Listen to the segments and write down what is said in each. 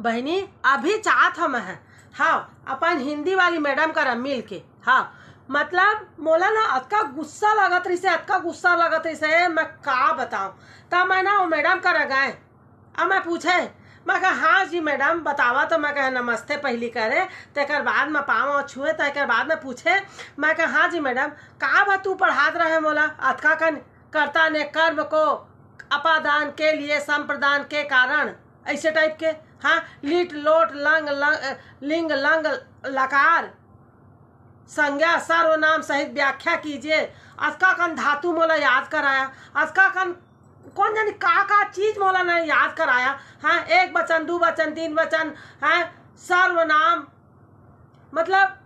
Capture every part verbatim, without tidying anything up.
बहिनी, अभी चाहत हव मैं, हाँ, अपन हिंदी वाली मैडम करा मिल के, हाँ, मतलब मोला ना अतका गुस्सा लगत रहिसे, अतका गुस्सा लगत रहिसे, मैं का बताऊं। तब मैं ना वो मैडम करा गए, अब मैं पूछे, मैं कहा, "हाँ जी मैडम, बतावा।" तो मैं कहा, "नमस्ते पहिली करे, तेकर बाद में पाँव छुए, तेकर बाद में पूछे।" मैं कहा, "हाँ जी मैडम, का बा तू पढ़ात रहे मोला अतका कन, कर्ता ने कर्म को अपादान के लिए संप्रदान के कारण, ऐसे टाइप के, हाँ, लिट लोट लंग लंग लिंग लंग लकार संज्ञा सर्वनाम सहित व्याख्या कीजिए।" अतका कन धातु मोला याद कराया, अतका कन कोन जानी का का चीज मोला ना याद कराया। हाँ, एक वचन, दू वचन, तीन वचन, हाँ, सर्वनाम, मतलब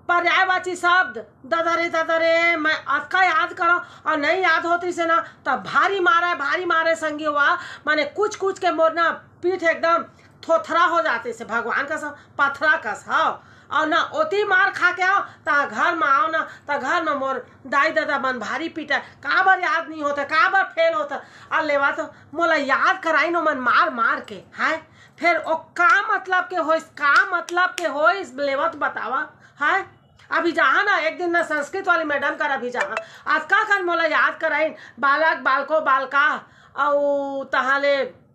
पर्यायवाची शब्द, ददा रे, ददा रे, मैं अतका याद करो और नहीं याद होत रहिसे ना, तब भारी मारे, भारी मारे संगी हुआ, माने कुछ कुछ के मोर ना पीठ एकदम थोथरा हो जात रहिसे, भगवान कसम, पथरा कस, हाँ। और ना ओती मार खा के आओ, ता घर में आओ ना, ता घर में मोर दाई ददा मन भारी पीटा, काबर याद नहीं होते, काबर फेल होता। और लेवा तो मोला याद कराइन ओमन मार मार के, हैं? फिर ओ का मतलब के होइस, का मतलब के होइस, लेवा तो बतावा, हैं? अभी जहाँ ना, एक दिन ना संस्कृत वाली मैडम करा भी जहाँ, अतका कन मोला याद कराइन, बालक, बालको, बालका, अउ तहाँ ले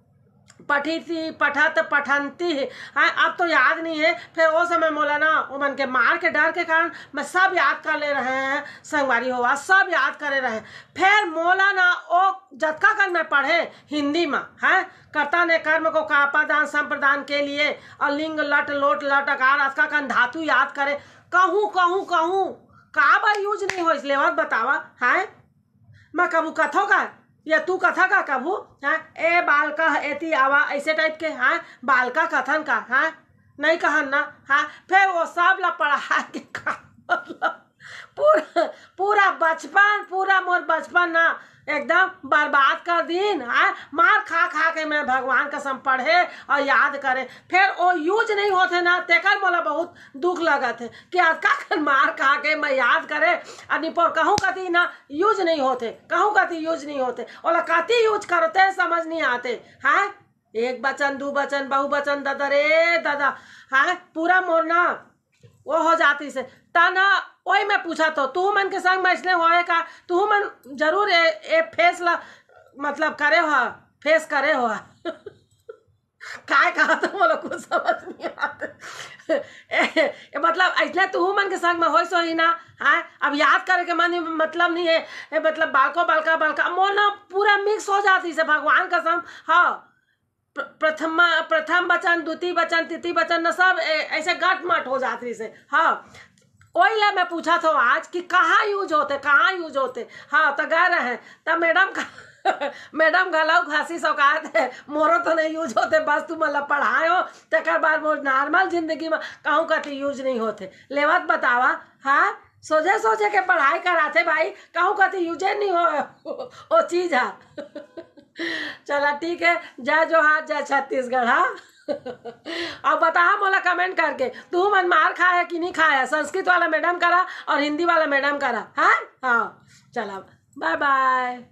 पठिति, पठत, पठंती, हाँ, अब तो याद नहीं है। फिर वो समय मोला ना, ओमन के मार के डर के कारण मैं सब याद कर ले रहे हैं, संगवारी होवा, सब याद करे रहे। फिर मोला ना, ओ जतका कन मैं पढ़े हिंदी में, हैं, कर्ता ने कर्म को कापादान संप्रदान के लिए, और लिंग लट लोट लट अकार अतका कन धातु याद करे, कहूँ, कहूँ, कहूँ, काबर यूज नहीं होइस, लेवत बतावा, हैं? मैं कभू कथो का, या तू कथा का कभू, हाँ, "ए बालका, एती आवा", ऐसे टाइप के, हाँ, बालका कथन का, हाँ, नहीं कहन ना, हाँ, फिर वो सब ला पढ़ा के का मतलब, पूरा, पूरा बचपन, पूरा मोर बचपन ना एकदम बर्बाद कर दीन, हाँ, मार खा खा के मैं भगवान कसम पढ़े और याद करे, फिर वो यूज नहीं होते ना, तेकर मोला बहुत दुख लगत है कि अतका कन मार खा के मैं याद करे, और निपोर कहूँ कती ना यूज नहीं होते, कहूँ कती यूज नहीं होते, ओला कती यूज करो ते समझ नहीं आते, हैं? एक वचन, दू वचन, बहुवचन, ददा रे ददा, हैं? पूरा मोर ना वो हो जाती से। ता ना, वही मैं पूछा तो, तू मन के संग में इसने होए का, तू मन जरूर ए, ए फेस ला, मतलब करे हो, फेस करे हो। काय कहा तो बोलो, कुछ समझ नहीं आते। ए, ए, मतलब, ऐसने तू मन के संग में होइस होही ना, हाँ? अब याद करे के मन, मतलब नहीं है, ए, मतलब, बालको, बालका, बालका, मोर ना पूरा मिक्स हो जाती से, भगवान कसम, हाँ। प्र-, प्रथमा, प्रथम वचन, द्वितीय वचन, तृतीय वचन, न सब ए-, ऐसे गटमट हो जात रहिसे। हाँ, वही ला मैं पूछा था आज कि कहाँ यूज होते, कहाँ यूज होते। हाँ, तो गए रहे, तब मैडम का, मैडम घलऊ खासी सौकात है, मोरो तो नहीं यूज होते, बस तू मतलब पढ़ाए हो, तेकर बाद मोर नॉर्मल जिंदगी में कहूँ कती यूज नहीं होते। लेवत बतावा, हाँ, सोझे सोझे के पढ़ाई कराथे भाई, कहूँ कती यूजे नहीं हो, ओ चीज हा। चला ठीक है, जय जोहार, जय छत्तीसगढ़, हाँ। अब बता मोला कमेंट करके, तू मन मार खाया कि नहीं खाया, संस्कृत वाला मैडम करा और हिंदी वाला मैडम करा, हाँ? हाँ, चला, बाय बाय।